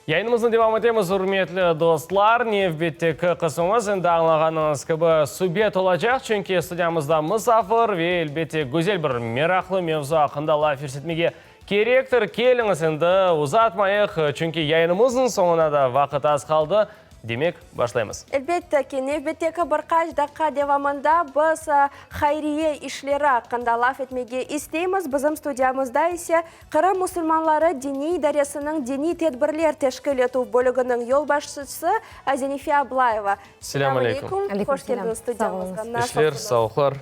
Yayınımıznı devam etemiz, ürmetli dostlar. Nevbetteki qısmımız, endi añlağanıñız kibi, subet olacaq, çünki studiyamızda musafir ve, elbette, güzel bir meraqlı mevzu aqqında laf yürsetmege kerektir. Keliñiz, endi uzatmayıq, çünki yayınımıznıñ soñuna da vaqıt az qaldı. Demek, başlaymız. Elbette ki, nevbetteki bir qaç daqqa devamında biz hayriye işleri aqqında laf etmege isteymiz. Bizim studiyamızda ise Qırım musulmanları diniy idaresiniñ diniy tedbirler teşkil etüv bölüginiñ yolbaşçısı Zenife Ablayeva. Selâm aleyküm. Hoş keldiñiz studiyamızğa. İşler, sağlıqlar.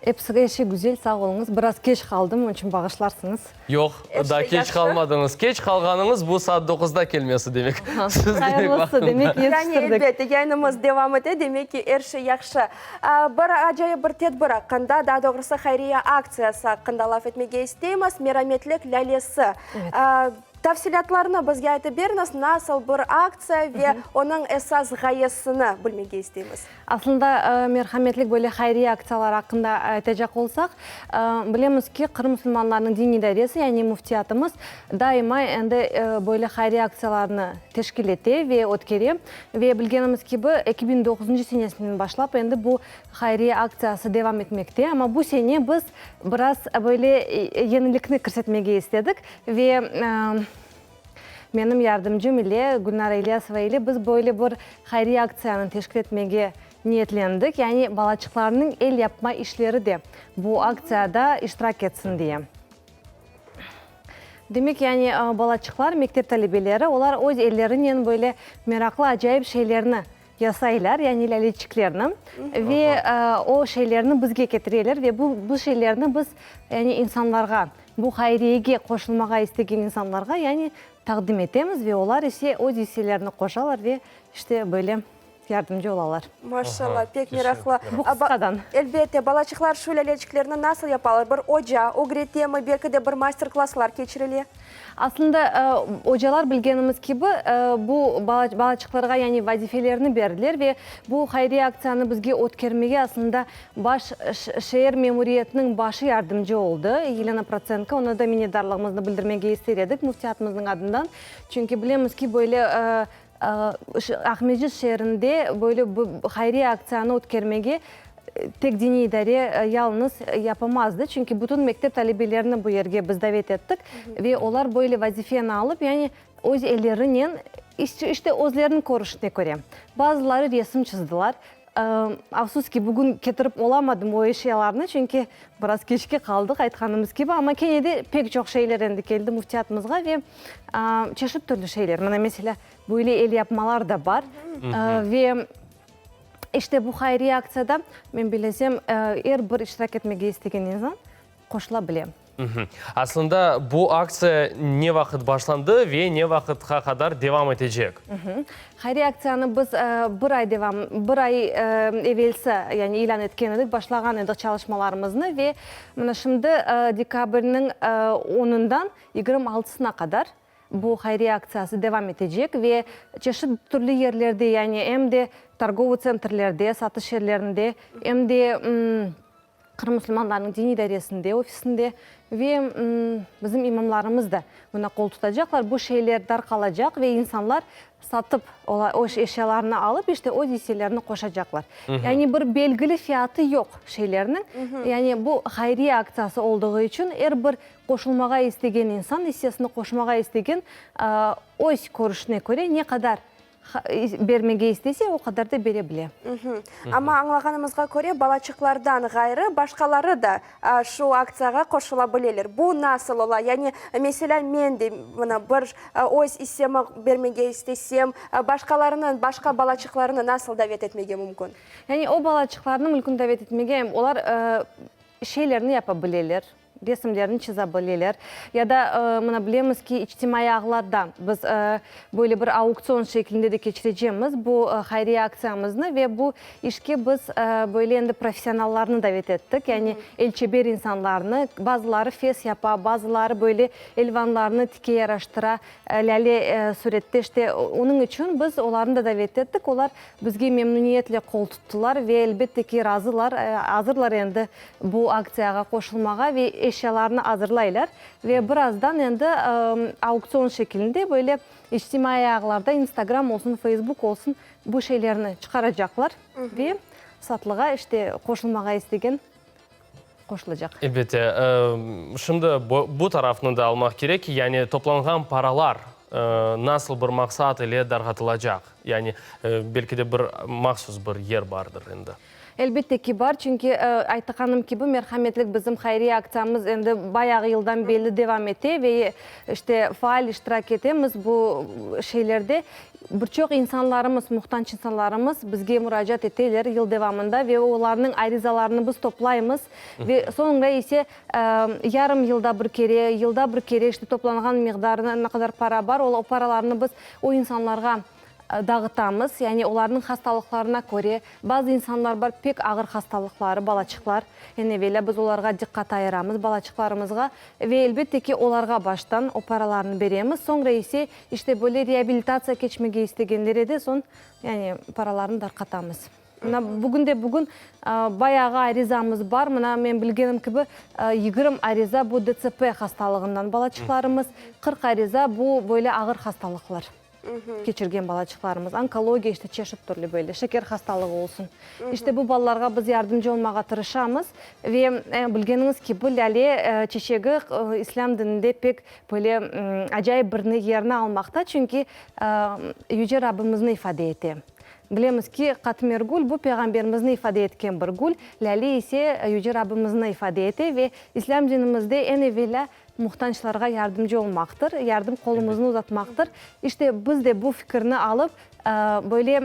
Episi er şey güzel, sağ oluñız. Biraz keç qaldım, onıñ içün bağışlarsıñız. Yoq, daa keç qalmadıñız. Keç qalğanıñız bu saat doquzda kelmesi demek. Siz demek Hayırlısı, demek Yani, yetiştirdik. elbette, yayınımız devam ete, demek ki, er şey yahşı. Bir acayip bir tedbir aqqında, daa doğrusı hayriye aktsiyası aqqında laf etmege isteymiz, Merametlik lâlesi. Tafsilâtlarnı bizge aytıp beriñiz, nasıl bir aktsiya ve onıñ esas ğayesini bilmege isteymiz. Aslında, merhametlik böyle hayriye aktsiyaları aqqında aytacaq olsaq, bilemiz ki, Qırım musulmanlarınıñ diniy idaresi, yani müftiyatımız daima endi böyle hayriye aktsiyalarını teşkil ete ve ötkere. Ve bilgenimiz kibi, 2009-ncı senesinden başlap endi bu hayriye aktsiyası devam etmekte. Amma bu sene biz biraz böyle yenilikni kirsetmege istedik ve Menim yardımcım ile, Gülnara İlyasova ile biz böyle bir hayriye aktsiyanı teşkil etmege niyetlendik, yani balaçıqlarnıñ el yapma işleri de bu aktsiyada iştirak etsin diye. Demek, yani balaçıqlar, mektep talebeleri, olar öz ellerinen böyle meraqlı, acayip şeylerni yasaylar, yani lâleçiklerni ve o şeylerni bizge ketireler ve bu bu şeylerni biz, yani insanlarğa, bu hayriyege qoşulmağa istegen insanlarğa, yani taqdim etemiz ve olar ise öz isselerini qoşalar ve işte böyle yardımcı olalar. Maşallah, pek meraqlı. Bu qısqadan. Elbette, balaçıqlar şu lâleçiklerni nasıl yapalar? Bir oca ögretemi, belki de bir master-klasslar keçirile? Aslında, ocalar, bilgenimiz kibi, bu balaçıqlarğa yani vazifelerni berdiler ve bu hayriye aktsiyanı bizge ötkermege aslında baş şeer memuriyetiniñ başı yardımcı oldı, Yelena Protsenko, ona da minnetdarlığımıznı bildirmege ister edik müftiyatımıznıñ adından, çünki bilemiz ki, böyle Aqmescit şeerinde böyle hayriye aktsiyanı ötkermege tek diniy idare yalıñız yapamazdı, çünki bütün mektep talebelerini bu yerge biz davet ettik ve olar böyle vazifeni alıp, yani öz ellerinen, işte özleriniñ körüşine köre, bazıları resim çızdılar, Afsus ki, bugün ketirip olamadım o eşyalarnı, çünki biraz keçke qaldıq, aytqanımız kibi, amma kene de pek çoq şeyler endi keldi müftiyatımızğa ve çeşit türlü şeyler, mına, meselâ, böyle elyapmalar da bar ve işte bu hayriye aktsiyada, men bilesem, er bir iştirak etmege istegen insan qoşula bile. Aslında bu aktsiya ne vaqıt başlandı ve ne vaqıtqa qadar devam etecek? Hayriye aktsiyanı biz bir ay devam, bir ay evelsi, yani ilân etken edik, başlağan edik çalışmalarımıznı ve mına şimdi dekabrniñ onundan 26-sına qadar bu hayriye aktsiyası devam etecek ve çeşit türlü yerlerde, yani em de torgovıy tsentrlerde, satış yerlerinde, em de Qırım musulmanlarınıñ diniy idaresinde, ofisinde ve bizim imamlarımız da buna qol tutacaqlar. Bu şeyler darqalacaq ve insanlar satıp, o eşyalarnı alıp, işte, öz isselerini qoşacaqlar. Yani bir belgili fiyatı yoq şeylerniñ. Yani bu hayriye aktsiyası olduğı içün er bir qoşulmağa istegen insan, issesini qoşmağa istegen öz körüşine köre ne qadar Bermege istese, o qadar da bere bile. Amma añlağanımızğa köre, balaçıqlardan ğayrı, başqaları da şu aktsiyağa qoşula bileler. Bu nasıl ola? Yani, meselâ, men de mına bir öz issemi bermege istesem, başqalarını, başqa balaçıqlarnı nasıl davet etmege mümkün? Yani, o balaçıqlarnı mümkün davet etmege, olar şeylerni yapa bileler. Resimlerni çıza bileler. Ya da, mına, bilemiz ki, içtimaiy ağlarda biz böyle bir auktsion şeklinde de keçirecemiz bu hayriye aktsiyamıznı ve bu işke biz böyle endi professionallarnı davet ettik, yani el çeber insanlarnı, bazıları fes yapa, bazıları böyle elvanlarnı tike yaraştıra, lâle sürette, işte, onıñ içün biz olarnı da davet ettik, olar bizge memnüniyetle qol tuttılar ve, elbette ki, razılar, azırlar endi bu aktsiyağa qoşulmağa ve. eşyalarnı azırlaylar ve birazdan endi auktsion şekilinde böyle içtimaiy ağlarda, Instagram olsun, Feysbuk olsun, bu şeylerni çıqaracaqlar ve satlığa, işte, qoşulmağa istegen qoşulacaq. Elbette. Şimdi bu tarafnı da almaq kerek ki, yani toplanğan paralar nasıl bir maqsat ile darqatılacaq? Yani belki de bir mahsus bir yer bardır endi. Elbette ki, bar, çünki, aytqanım kibi, Merhametlik bizim hayriye aktsiyamız endi bayağı yıldan belli devam ete ve, işte, faal iştirak etemiz bu şeylerde. Bir çoq insanlarımız, muhtaç insanlarımız bizge muracaat eteler yıl devamında ve olarnıñ arizalarını biz toplaymız ve soñra ise yarım yılda bir kere, yılda bir kere, işte, toplanğan miqdarını, ne qadar para bar, o paralarnı biz o insanlarğa dağıtamız, yani olarnıñ hastalıqlarına köre, bazı insanlar bar, pek ağır hastalıqları, balaçıqlar, eñ evelâ biz olarğa diqqat ayıramız, balaçıqlarımızğa, ve elbette ki, olarğa baştan o paralarnı beremiz, soñra ise, işte, böyle reabilitatsiya keçmege istegenlere de soñ, yani paralarnı darqatamız. Mına bugün de bugün bayağı arizamız bar, mına men bilgenim kibi, 20 ariza bu DTSP hastalığından balaçıqlarımız, 40 ariza bu böyle ağır hastalıqlar. Keçirgen balaçıqlarımız, onkologiya, işte çeşit türlü böyle, şeker hastalığı olsun. İşte bu balalarğa biz yardımcı olmağa tırışamız. Ve bilgeniñiz kibi, lâle çeçegi İslâm dininde pek böyle acayip bir yerni almaqta, çünki Yüce Rabbimizni ifade ete. Bilemiz ki, qatmer gül, bu Peyğamberimizni ifade etken bir gül, lâle ise Yüce Rabbimizni ifade ete ve İslâm dinimizde eñ evelâ muhtaçlarğa yardımcı olmaqtır, yardım qolumıznı uzatmaqtır. İşte, biz de bu fikirni alıp, böyle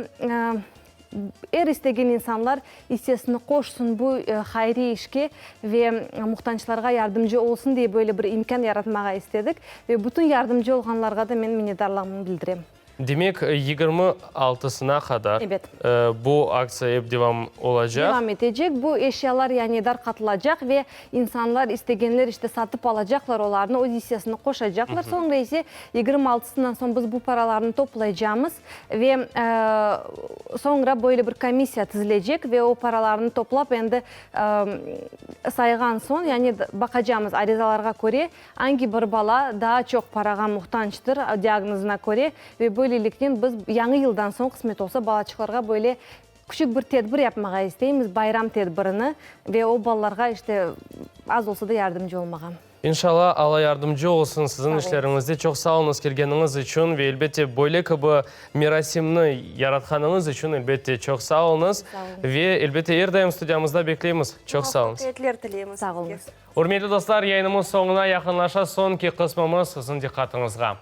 er istegen insanlar issesini qoşsun bu hayriy işke ve muhtaçlarğa yardımcı olsun diye böyle bir imkân yaratmağa istedik. Ve bütün yardımcı olğanlarğa da men minnetdarlığımnı bildirem. Demek, 26-sına qadar bu aktsiya ep devam olacaq. Devam etecek. Bu eşyalar yani darqatılacaq ve insanlar, istegenler işte satıp alacaqlar olarnı, öz issesini qoşacaqlar. Soñra ise 26-sından soñ biz bu paralarnı toplaycamız ve soñra böyle bir komissiya tizilecek ve o paralarnı toplap endi sayğan soñ, yani baqacamız arizalarğa köre, Angi bir bala daa çoq parağa muhtaçtır, diagnozına köre, ve böyleliknen biz Yañı yıldan soñ, qısmet olsa, balaçıqlarğa böyle küçük bir tedbir yapmağa isteymiz, bayram tedbirini, ve o balalarğa, işte, az olsa da yardımcı olmağa. İnşallah, Alla yardımcı olsun siziñ işleriñizde. Çoq sağ oluñız kelgeniñiz içün ve, elbette, böyle kibi merasimni yaratqanıñız içün, elbette, çoq sağ oluñız. Ve, elbette, er daim studiyamızda bekleymiz. Çoq sağ oluñız. Muvafaqiyetler tileymiz Sağ sizge. oluñız. Ürmetli dostlar, yayınımız soñuna yaqınlaşa, soñki qısmımız siziñ diqqatıñızğa.